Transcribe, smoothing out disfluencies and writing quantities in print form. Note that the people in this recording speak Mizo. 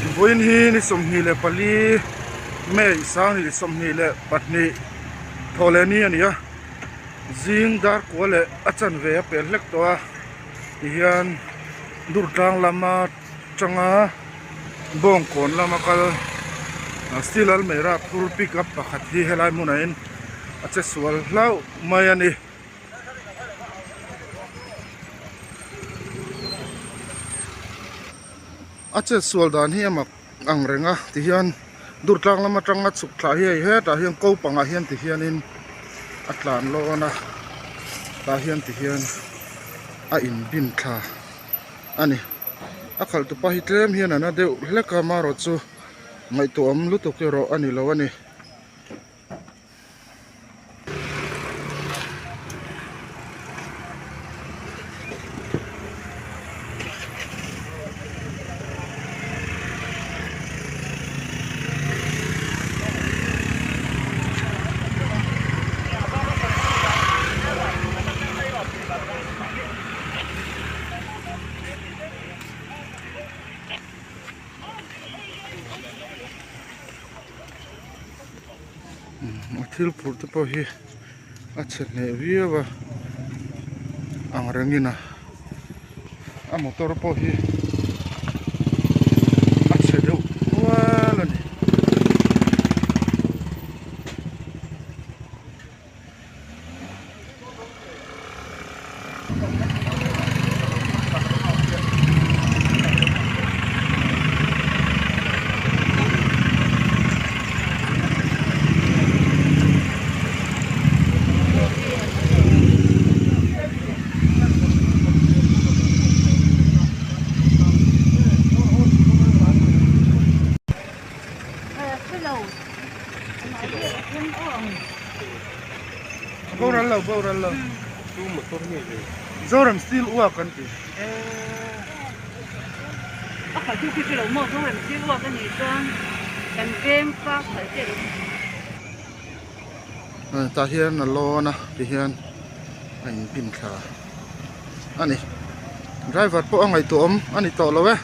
Vawiin hi ni 24 May 2022 thawhleh ni a ni a zing dar kua leh a chanve a pel hlek tawh a tihian Durtlang lama tanga Bawngkawn lama kal steel almeira phur pick up pakhat hi helai hmunah hian a che sual hlauh mai a ni. A chet sual dan hi a mak ang reng a tihian Durtlang lam atanga chhuk thlah hi hei hetah hian ko pangah hian tihianin a tlan lawn a tah hian tihian a inbin thla a ni a khalh tupa hi tlem hian a na deuh hlek a amaherawh chu ngaihtuah awm lutuk erawh a ni lo a ni. A thil phurh te pawh hi a chhe hneh viau a ang rengin a a motor pawh hi a chhe deuh nual a ni. Boral lo boral lo Zoram steel uak an ti. A khalh chu khi lo maw Zoram steel uak a nih chuan kan veng pa khalh te lo. Tah hian a lawn a ti hian a in pin thla a ni driver pawh a ngaihtuah awm a ni tawh lo e.